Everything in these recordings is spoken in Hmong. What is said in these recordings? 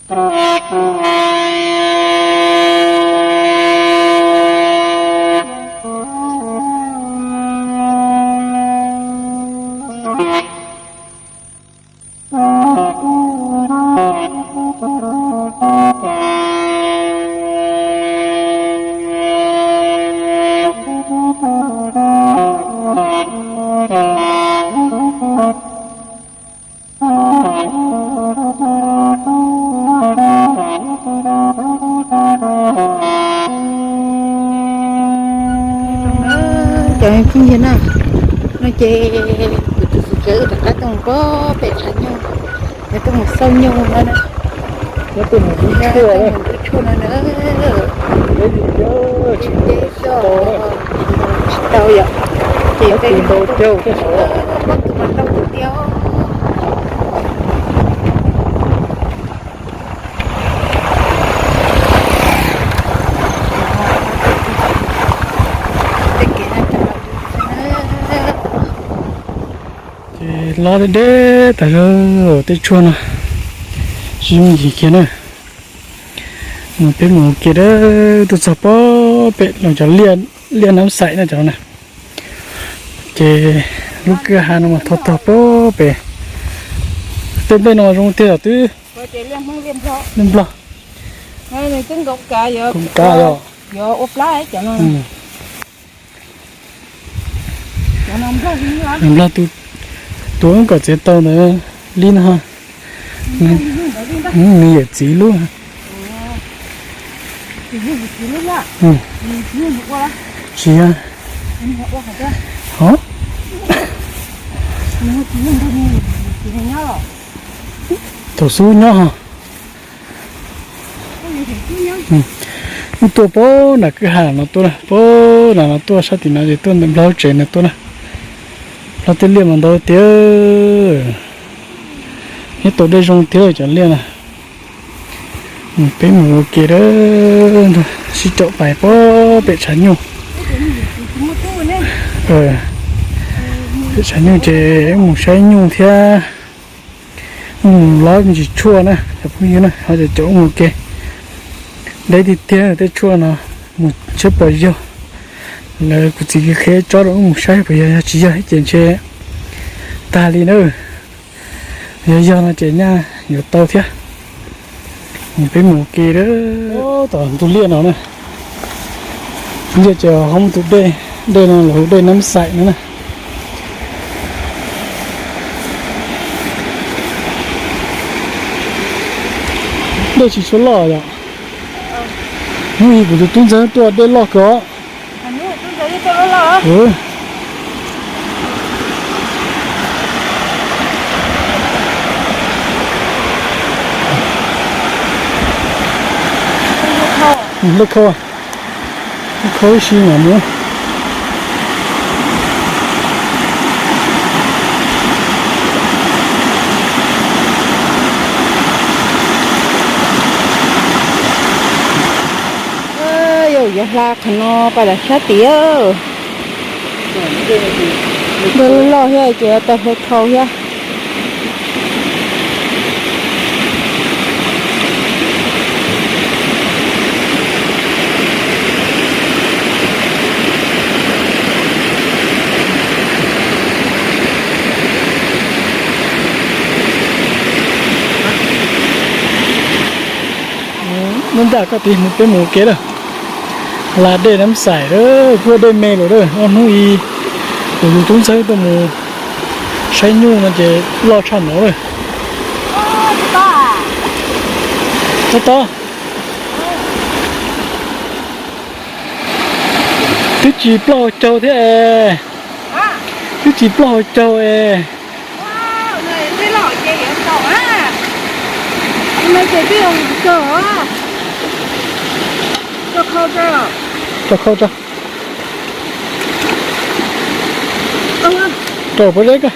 Cov phooj ywg na, no ces kuv tus txiv tsev rov qab tuaj mus pem tshav nyuj, yuav tuaj mus xauj nyuj no na. Yuav tuaj mus ntub tshuaj no na. Tsis tau yom, ces peb ntau caug thiab saud, pob kws mas ntau tiag tiag. Ces los deb deb tas zog tej tshuaj no, sib me ntsis kiag na. Mus peb mus ua ke dab tuaj txog pob pem los cov liaj Nab Xaim na cov no na. Ces lub kwj ha no mas thov tog pob pem. Tej nplej no zoo tiag os twb. Liaj Nplog. Koom kav yog. Nplog tus, tus wb kom txiav tau ntawd li no. Nws yawm txiv lub. Tsis yog. Hov. Thaum xub nyob hov. Wb tuaj pob nram kwj ha no tuaj na, pob nram no tuaj sab tim no ces tuaj ntawm Nplog tsev no tuaj na. Nplog tej liaj mas ntau tiag, nyob tau dej zoo tiag cov liaj na. Peb mus ua ke dab sib caum pais pob pem tshav nyuj. Pem tshav nyuj ces mus saib nyuj thiab. Mus lov me ntsis tshuaj na cov phooj ywg na, ho cov caum mus ua ke. Deb tiag tiag tej tshuaj no, mus saib puas yog. Lawv kuv txiv qhia tsob rau wb mus saib puas yog, yog tsis yog ces ntshe tag li na. Yog yog no ces nyaj yuav tau thiab. Peb mus ua ke tom ntug liaj no na. Liaj ces ho muaj tus dej, dej no lawv hu dej Nab Xaim no na. Dej tsis tshua loj yom. Hnub i kuv tus tub ntxawg tuaj dej loj kawg os. Lej khau, lej khau ib si mam mus. Yog yuav hla qhov no pais sab tid. Dej loj thiab ces tau hla khau thiab. Nub ntaj koj tiv mus peb mus ua ke lawm. Hla dej Nab Xaim, kuj dej me lawm. Ob hnub i kuv tus tub ntxawg tuaj mus saib nyuj no ces loj tshaj no lawm. Tob tob. Twb tsis ploj hauv caug thiab es. Twb tsis ploj hauv caug es. Rau khau tso. Rau pob zeb koj.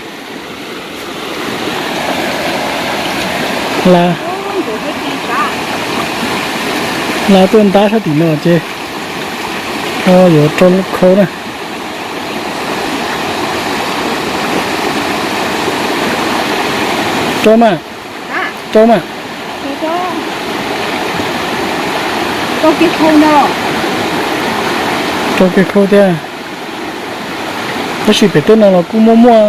Hla, hla tuaj ntab sab tim no ces yuav rau khau na. Rau mas, rau mas. Rau kiag khau ntag. Rau kiag khau tiag. Tab sis pem tej no los kuj muaj muaj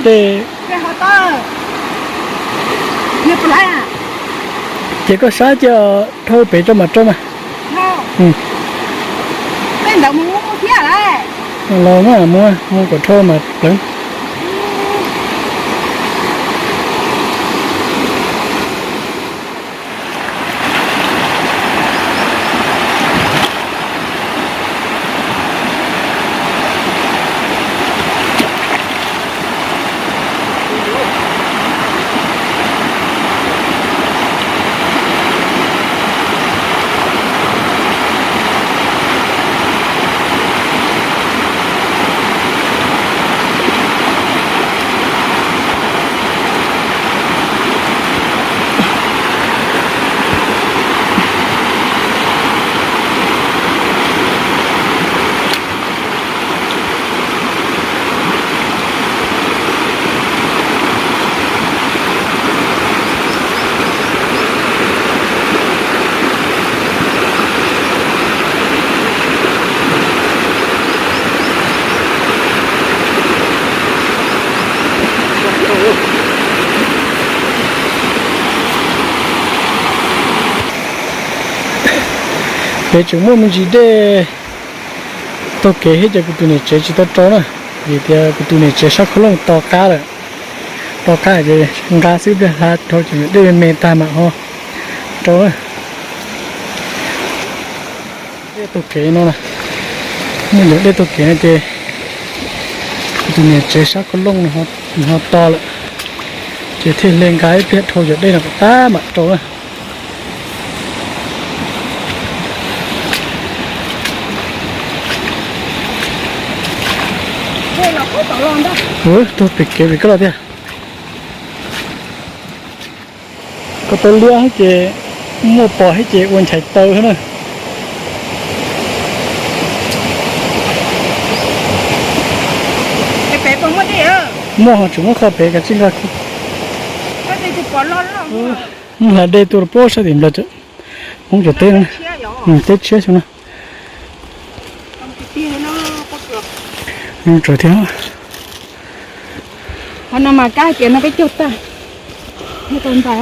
dej. Ces koj saib cia dhau pem rau mam rau mas. Los mas mus, mus kom dhau mas pleev. Pem tseem muaj me ntsis dej taug kev thiab ces kuv tus niam tsev tsis tau rau na, vim tias kuv tus niam tsev sab khau looj to qab lawm. To qab ces nqa xwb, pliag hla dhau ces dej me me tag mam ho rau na. Dej taug kev no, muaj ntsis dej taug kev no ces kuv tus niam tsev sab khau looj nws ho to lawm, ces thiaj li nqa ib pliag dhau cov dej no kom tag mam rau na. Tuag pem kev pem koj los tiag. Koj tau liab ces muaj pos thiab ces ua nchais taw thiab na. Muaj ho tseem muab kho pem kav tsij nqa. Muab hla dej tuaj rau pob sab tim nplawg, Hmoob cov teb, teb tshiab xyoo na. Zoo tsawv thiab. Qhov no mas kab hais tias no peb caug tag, tau ntais.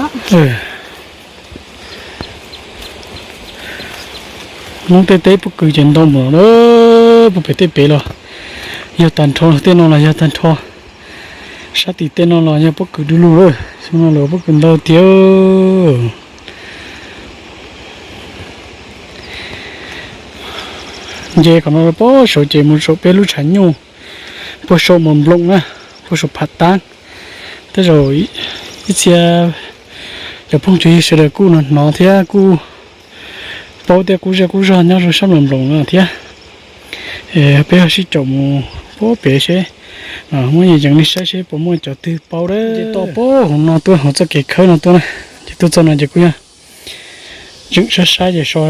Hmoob tej teb pob kws ces ntau mus lawm, puag pem tej pem los yog tag nrho, tej no los yog tag nrho. Sab tim tej no los yog pob kws du lug lawm, xyoo no lawv pob kws ntau tiag. Nce qhov no rau pob saud ces mus saum peb lub tshav nyuj, puag saum Mos Nploos na, puag saum Phav Taab. Tej zaum ib txhia cov phooj cov ywg sawv daws kuj hnov hnov thiab kuj paub tej qub zej qub zog nyob rau sab Mos Nploos no thiab. Peb ho sib caum mus puag pem seb, muab yees yees li saib seb puas muaj cov twg paub. Ces toj puag hauv no tuaj, hauv txoj kev khawb no tuaj na, ces tuaj txog no ces kuj yog tseem saib saib ces so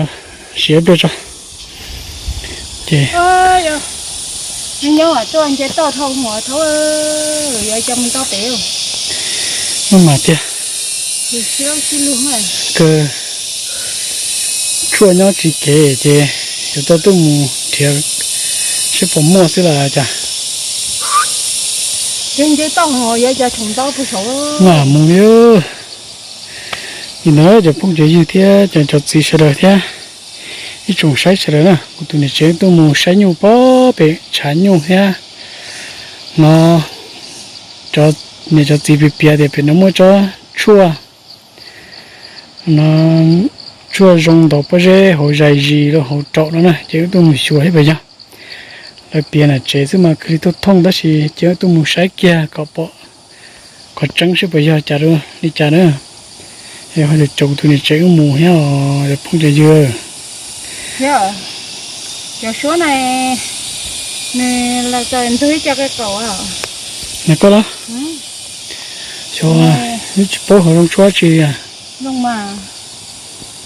siav ib pliag tso. Ces nyob tuaj nce toj dhau mus thauj, yuav coj mus toj pem. Maj mam tiag. Kawg tshuaj nyob tsis kev ces yuav tau tuaj mus nrhiav seb puas muaj xwb los cas. Maj mus li. Nim no cov phooj cov ywg thiab cov txiv sawv daws thiab ib tsoom saib sawv daws na, kuv tus niam tsev tuaj mus saib nyuj puag pem tshav nyuj thiab. No cov niam cov txiv piav piav tias pem no muaj tsob tshuaj, no tshuaj zoo ntaus pob zeb hauv zais zis rau hauv raum no na, ces wb tuaj mus xyuas seb puas yog. Lawv piav nram tsev xwb mas kawg li tuaj thooj tab sis ces wb tuaj mus saib kiag kom pom qhov tseeb seb puas yog cas li cas na. Ho caum tus niam tsev wb mus thiab os cov phooj cov ywg. Cov suab no nws los txog ntug ib co kaus. Nws koj los? Xyov, wb tsis paub ho zoo tshuab tsi. Zoo mas,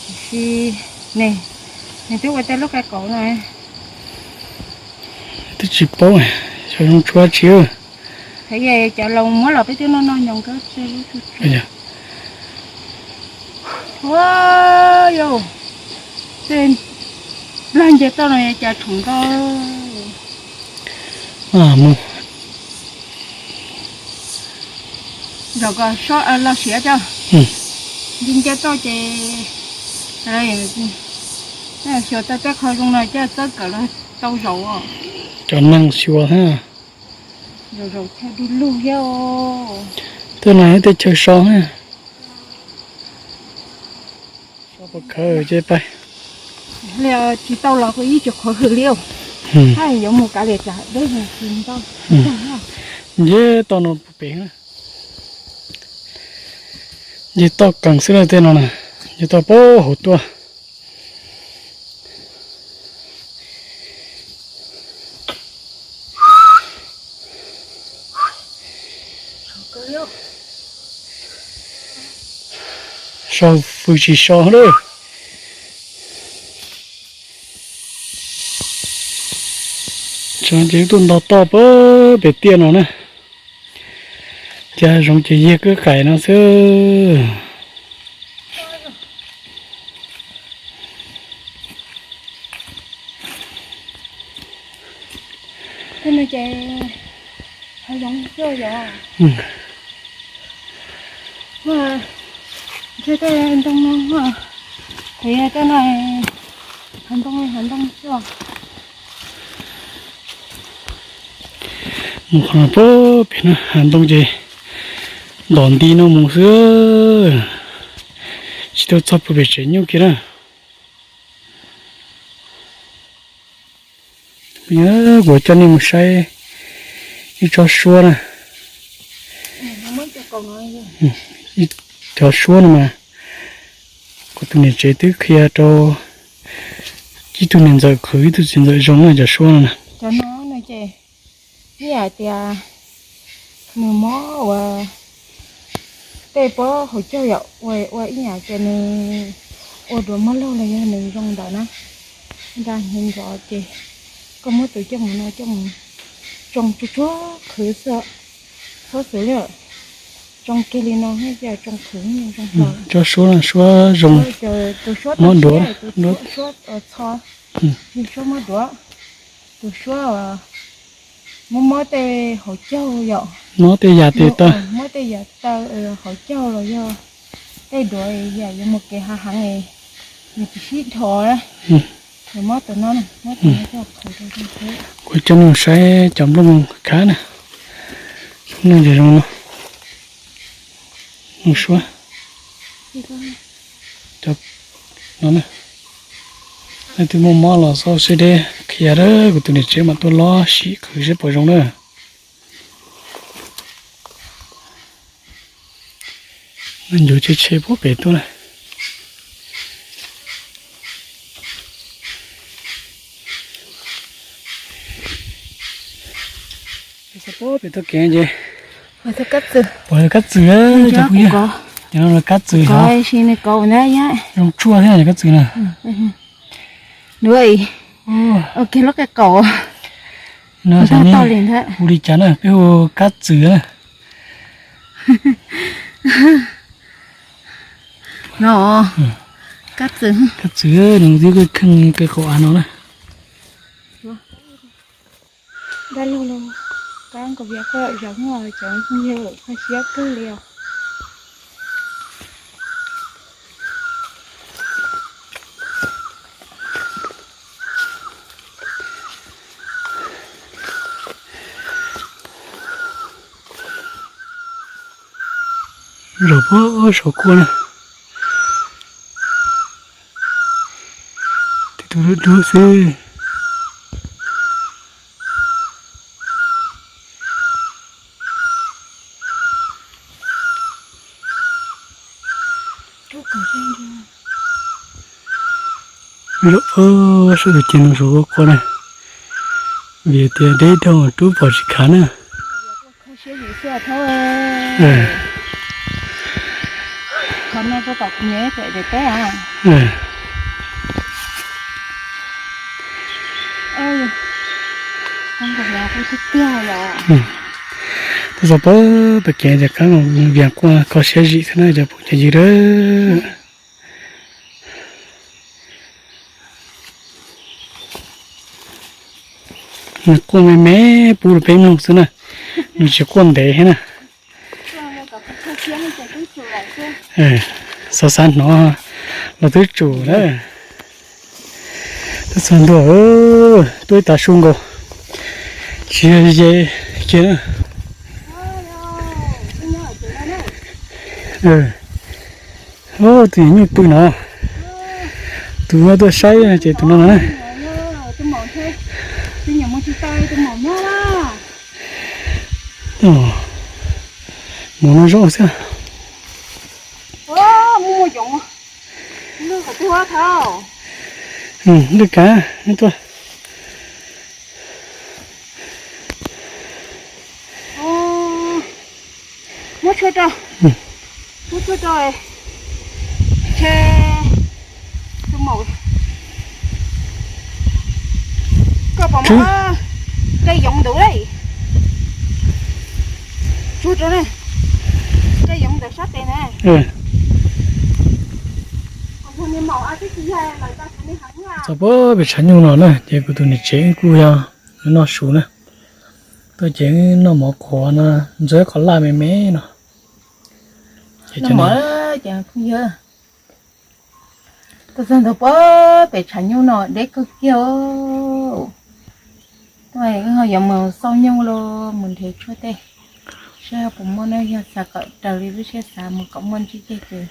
tiam sis nws twb ua tej lub kaus no. Twb tsis paub, xyov zoo tshuab tsi. Cov laus muab los peb twb noj noj nyoos. Ua, yog tej nplag nce toj no cas rhoom ntau. Mus zom kom los siav coj. Nce nce toj ces xyuas tau tej qho zoo no coj txawb kawm los tau zaum. Cov neeg xyuas thiab. Zaum zaum chaw du lug thiab. Tej no yog tej chaw so thiab. So pov khawv ces pais. Tsis tau los kuj ib tsis qhov hwm li. Haj yuav mus kav liam tsam deb tsis ntau. Nce toj no puas pem na. Nce toj kees xwb na tej no na. Nce toj pab hauv tuaj. So fws tsis so lawm. Tsam ces tuaj nto toj pab pem tiaj no na. Cas zoov ces yog kab qaim no xwb. Tej no ces hav zoov xwb yom. Ntshe tej ntoo no, tej no hav ntoo hav ntoo xwb. Mus qhov no pab pem no hav ntoo ces ntom nti no mus xwb, tsis tau txog pem tsev nyuj kiag na. Kuv coj nej mus saib ib tsob suab na. Cov suab no mas kuv tus niam tsev twb qhia rau ib tug niam ntxawm qhwv ib tug txiv ntxawm zoo na cov suab no na. Ib yam tias nws mob ua tej pob hauv caug yom, ua ib yam tias nws ua duav mob laug los yog nws zoo ntawd na. Nra hnyev nrov ces koj muab tus coj mus no coj mus tsoo tsuag tsuag qhwv xwb, txhob xwv li. Tsoo kiag li no ces tsoo qhwv zoo. Tsob suab no suab zoo, tus suab mob duav, suab txho, suab mob duav, tus suab mob mob tej hauv caug yom, mob tej yam taw, mob tej yam taw hauv caug los yog tej duav yam yuav mus kev hav heev, nws tsis sib dhos. Mob tus no, mob tus no. Kuv coj nej mus saib cov nplooj khab na, nplooj ces zoo no, nplooj suab no. Leej twg muaj mob los xauj seb deb qhia rau kuv tus niam tsev mas tuaj los sim qhwv seb puas zoo na. Ncuav tshe tshe puag pem tuaj na. Puag pem tuaj kev ces pom kab txwm, cov no kab txwm, zoo tshuaj thiab cov kab txwm na. Ua kiag lub qe qaum no, hu li cas na? Peb hu kab txwm na. No, kab txwm, kab txwm no twb kheej kheej qe qaum av no na. Dab laug los kab nkaus vias koj zov muaj cov yawg kho siab kawg li os. Zaum puag saum kua na. Tib tug dub dub xwb. Zaum puag saum tus ceg no saum kua na. Vim tias deb dhau rub pom tsis khav na. Tuaj txog pem pem kev ces qab vias quaj kho siab zim thiab na cov phooj cov ywg a. Nws quaj me me pub rau peb mloog xwb na, nws tsis quaj ntev thiab na. Xav xav hnov los twb tsum na. Twb txog ntua, tuaj ib tav su nkaus, tsis yog ze kiag na. Tus nyuj pw no, tus no tuaj saib ces tus no no na. Mov no zaub xwb. Lwj kav tuaj. Muab tshuaj rau, muab tshuaj rau. Koj pom, tej yoov ntawd, tshuaj rau, tej yoov ntawd sab tes na. Txog pem tshav nyuj no na ces kuv tus niam tsev kuj yog noj su na. Tuaj ces noj mov qhuav no, ntxuav qhov laj me me no. Tuaj txog ntua pem tshav nyuj no deb kawg kiag. Tuaj wb ho yuav mus xauj nyuj los mus nrhiav tshuaj tej, saib puas muaj na. Yog xav kom raws li lub siab xav mus kom muaj ntsib ceg ces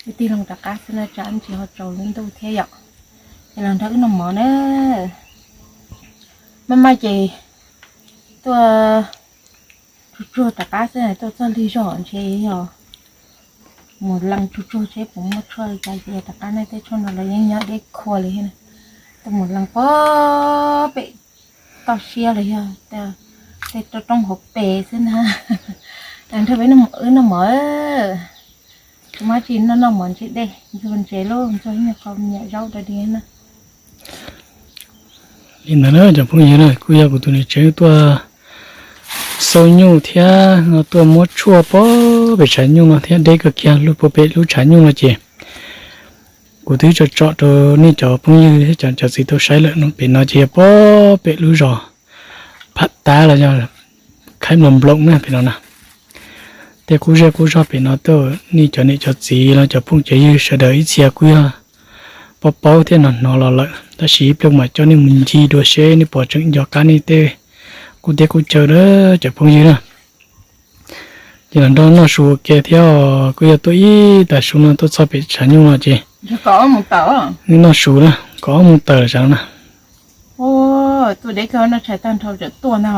wb tig loo rov qab xwb na, tsam ntsis ho tsaus lub ntuj thiab yom. Ces los nrog wb noj mov na. Maj maj ces tuaj tsuag tsuag rov qab xwb, tuaj txog lig zog ntshe yog mus lees tsuag tsuag seb puas muaj tshuaj li cas ces rov qab na. Tej tshuaj no los yeej nyob deb khuav li thiab na. Tuaj mus lees pem toj siab los yog tej roob roob hauv pes xwb na. Nrog peb wb noj mov, tsis muaj dab tsi, noj noj mov ntse dej, ntxuag ntses lauj, ntxuag ib nyuag qho me nyuam zaub rau dig na. Li ntawd na cov phooj ywg na, kuj yog kuv tus niam tsev tuaj xauj nyuj thiab no tuaj muab tshuaj pem pem tshav nyuj no thiab deb kawg kiag lub pem lub tshav nyuj no ces kuv twb tsom tsom rau nej cov phooj ywg thiab cov txiv tau saib lawm no. Pem no ces yog pem lub zos Pham Tab los yog Khaib Mos Nploom na pem no na. Tej qub zej qub zog pem no tuaj, nej cov niam cov txiv los cov phooj cov ywg sawv daws ib txhia kuj yog paub paub thiab hnov hnov los lawm, tab sis ib pliag mam coj nej mus ncig dua seb nej puas tseem nco qab nej tej qub teb qub chaw na cov phooj ywg na. Ces los nrog noj su ua ke thiab, kuj yog tuaj ib tav su no tuaj txog pem tshav nyuj no ces noj su na, kaum ob moos tawm lawm tsam no na. Tuaj deb kawg, noj tshais tag nrho tseem tuaj ntag.